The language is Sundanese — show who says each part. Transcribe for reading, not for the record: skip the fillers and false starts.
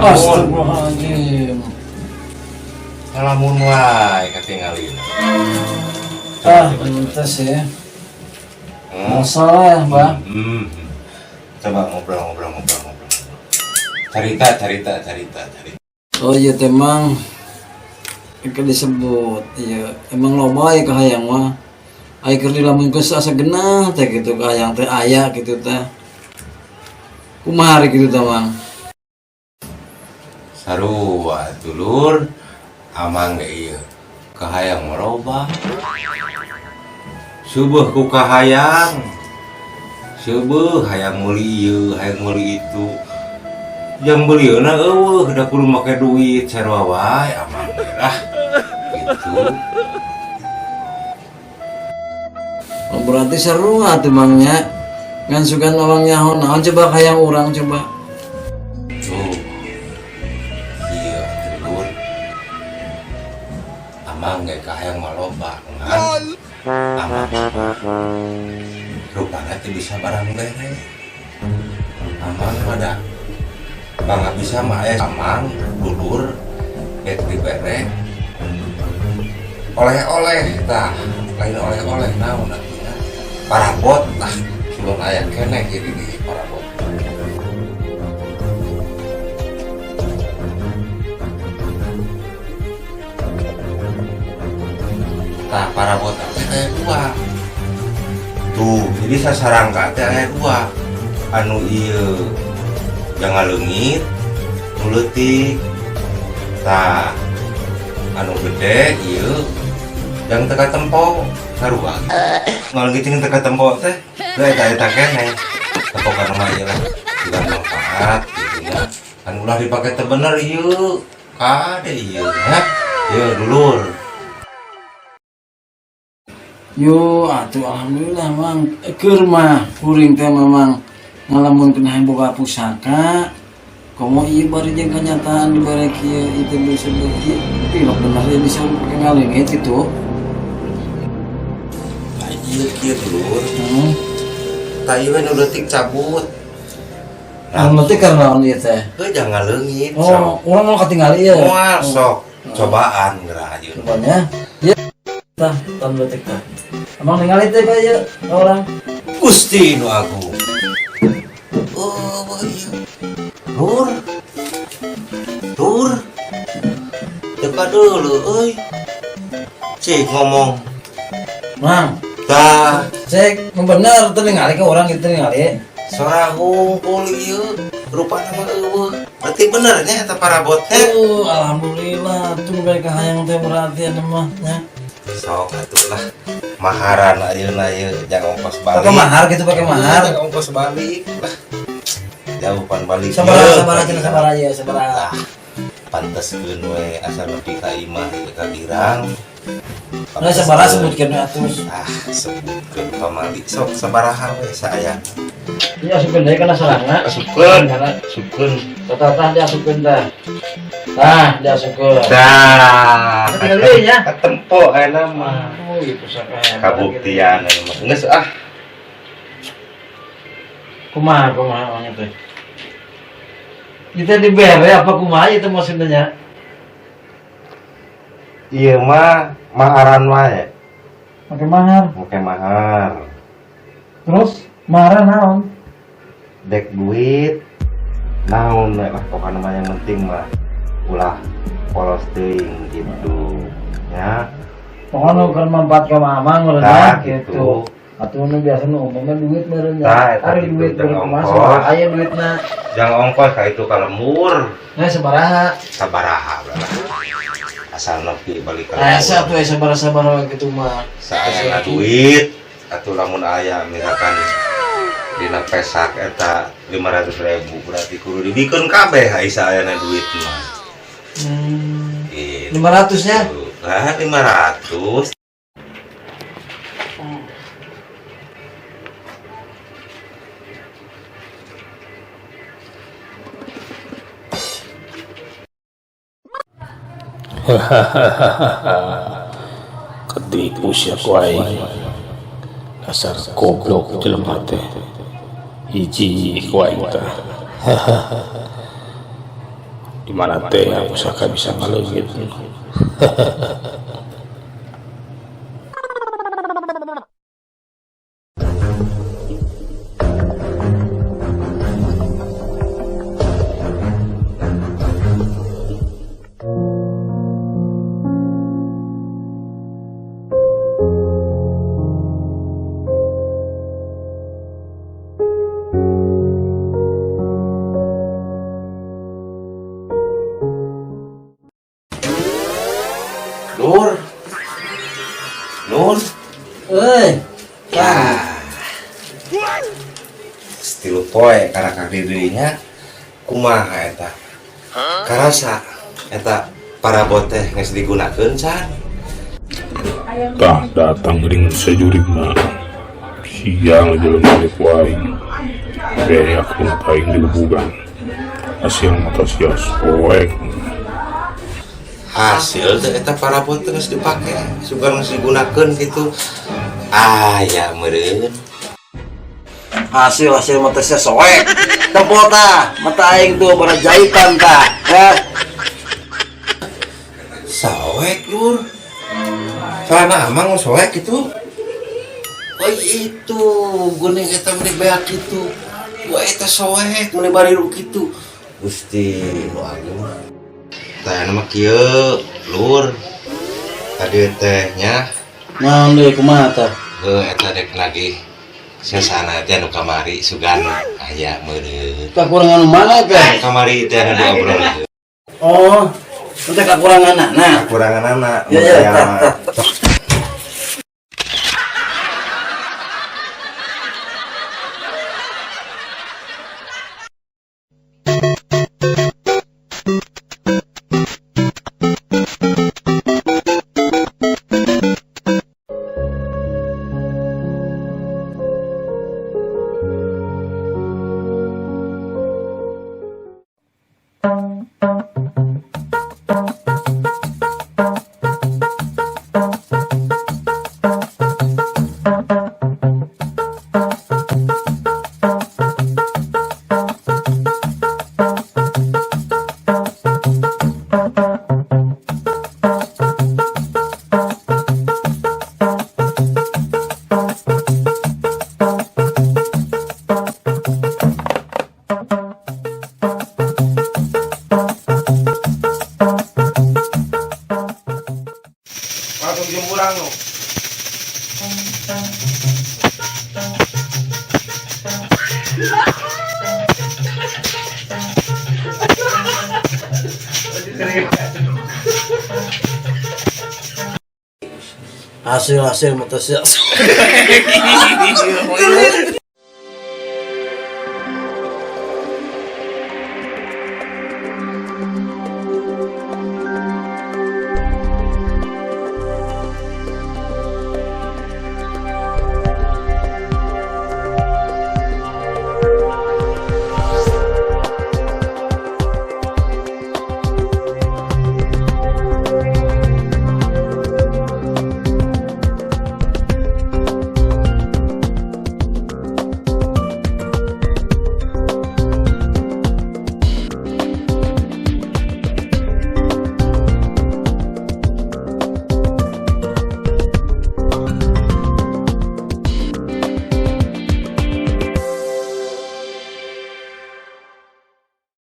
Speaker 1: Ngalamun.
Speaker 2: Astagfirullahaladzim.
Speaker 1: Ngalamun wae katingalina.
Speaker 2: Ah, entes ya. Masalah ya, Mbak.
Speaker 1: Coba ngobrol, ngobrol, ngobrol, ngobrol. Cerita, cerita, cerita, cerita.
Speaker 2: Oh iya teh, Mang. Keur disebut, iya emang loba ya kahayang mah. Aya keur dilamunkeun asa genah teh gitu kahayang teh aya gitu teh. Kumaha ari kitu teh, Mang?
Speaker 1: Sarua dulur, amang ge ieu kahayang loba. Subuh ku kahayang. Subuh hayang meuli ieu, hayang meuli itu. Yang belieuna eueuh da kudu make duit sarua wae amang ge lah. Gitu.
Speaker 2: Oh, berarti seru atuh Mang nya. Ngan sugan mamang nyaho naon coba kahayang urang coba.
Speaker 1: Tuh. Iya, dulur. Amang ge kahayang mah loba ngan. Amang rupana teh bisa barang bere. Amang mah da bangga bisa mah aya amang dulur rek dibere oleh-oleh tah, lain oleh-oleh naon atuh parabot tah, sugan aya keneh ieu di parabot. Tah parabot teh aya dua. Tuh, jadi sasarangka teh aya dua. Anu ieu yang ngaleungit, nu leutik. Tah, anu gede ieu yang teka tempo sarua. Ngaleungit jeung teka tempo teh, da eta eta keneh. Pokokna mah ieu lah, juga manfaat gitu nya. Kan ulah dipake teu bener ieu. Kade ieu nya. Ieu dulur.
Speaker 2: Yo, atuh alhamdulillah Mang. Keur mah kuring teh memang ngalamunkeun hayang boga pusaka. Komo ieu bari jeung kenyataan dibere kieu ieu teh bisa ieu pilok bener ya bisa pake ngaleungit kitu.
Speaker 1: Nah, ieu kieu dulur. Tah ieu we nu leutik cabut.
Speaker 2: Anu leutik karena naon ieu teh?
Speaker 1: Heuh, jangan ngaleungit.
Speaker 2: Oh, urang mau katingali ieu.
Speaker 1: Moal sok cobaan geura ieu.
Speaker 2: Cobanya. Ieu tah, tah leutik tah. Emang ningali teh ka ieu orang?
Speaker 1: Gusti nu agung. Oh, iya. Lur. Lur. Teka dulu euy. Cik ngomong.
Speaker 2: Mang.
Speaker 1: Tah.
Speaker 2: Cek, bener teu ningali ka urang kitu ningali.
Speaker 1: Sora hungkul ieu rupana mah eueuh. Berarti bener nya eta parabot teh.
Speaker 2: Oh, alhamdulillah tuh bae kahayang teh berarti anu mah nya.
Speaker 1: Sok atuh lah. Maharan ayeuna ieu jangan ongkos balik.
Speaker 2: Pakai mahar gitu, pakai mahar.
Speaker 1: Jangan ongkos balik lah. Jauh pan balik.
Speaker 2: Sabaraha,
Speaker 1: Yeuh,
Speaker 2: sabaraha cenah sabaraha ieu, sabaraha.
Speaker 1: Ah, panteskeun we asal nepi ka imah ieu ka girang.
Speaker 2: Nah, sabaraha sebutkeun atuh.
Speaker 1: Ah, sebutkeun pamali. Sok sabaraha we saayana.
Speaker 2: Ieu asupkeun deui kana sarangna.
Speaker 1: Asupkeun.
Speaker 2: Kana.
Speaker 1: Asupkeun.
Speaker 2: Tah, tah, diasupkeun tah. Tah, diasupkeun.
Speaker 1: Tah.
Speaker 2: Tinggal deui nya.
Speaker 1: Katempo ayeuna mah.
Speaker 2: Oh, ieu pusaka hebat.
Speaker 1: Kabuktian anu mah. Geus ah.
Speaker 2: Kumaha, kumaha mang teh? Kita dibere apa kumaha itu maksudnya nya?
Speaker 1: Ieu mah maharan wae.
Speaker 2: Make mahar.
Speaker 1: Make mahar.
Speaker 2: Terus mahar naon?
Speaker 1: Dek duit. Naon we lah pokokna mah yang penting mah ulah polos teuing gitu ya.
Speaker 2: Pokokna keur manfaat ka mamang meureun
Speaker 1: Tah,
Speaker 2: gitu.
Speaker 1: gitu.
Speaker 2: Atuh nu biasa nu umumna duit meureun nya.
Speaker 1: Tah, eta
Speaker 2: Ari
Speaker 1: gitu,
Speaker 2: duit
Speaker 1: jangan
Speaker 2: beureum kumaha
Speaker 1: ongkos.
Speaker 2: sabaraha aya duitna.
Speaker 1: Jangan ongkos ka itu ka lembur.
Speaker 2: Nah, sabaraha?
Speaker 1: Sabaraha lah. Asal nepi balik ka
Speaker 2: Nah,
Speaker 1: lembur.
Speaker 2: asa atuh sabaraha-sabaraha gitu mah.
Speaker 1: Saayana duit atuh lamun aya misalkan dina pesak eta 500.000 berarti kudu dibikeun kabeh ai saayana duit mah. Gitu.
Speaker 2: 500 nya?
Speaker 1: Nah, 500.
Speaker 3: Hahaha. Ketipu sia ku aing. Dasar goblok jelema teh. Hiji ku aing teh. Hahaha. Di mana teh pusaka bisa ngaleungit.
Speaker 1: Nur. Nur.
Speaker 2: Euy,
Speaker 1: Ya. Tilu poe karakak di dirinya kumaha eta? Karasa eta parabot teh geus digunakeun can?
Speaker 3: Tah datang geuning sajurig mah. Siang jelema ku aing. Beak ku aing digebugan. Hasil mata sia soek.
Speaker 1: Hasil teh eta parabot teh geus dipake, sugan geus digunakeun gitu. Aya meureun.
Speaker 2: Hasil hasil mata sia soek. Tempo tah, mata aing tuh bara jahitan tah. Ya.
Speaker 1: Soek lur. Celana amang soek gitu. Oh itu geuning eta meni beak kitu. Wah eta soek meni bariru kitu. Gusti nu agung. Tah mah kieu lur. Tadi teh nya
Speaker 2: Naon deui, kumaha tah?
Speaker 1: heuh eta dek nagih sesana teh anu kamari sugan aya meureun.
Speaker 2: Kakurangan mana teh?
Speaker 1: Kamari teh anu diobrol.
Speaker 2: Oh, teh kakurangan nah.
Speaker 1: Kakurangan anak.
Speaker 2: Ya, tah, tah.
Speaker 1: Langsung jemurang lu.
Speaker 2: Hasil hasil mata sia.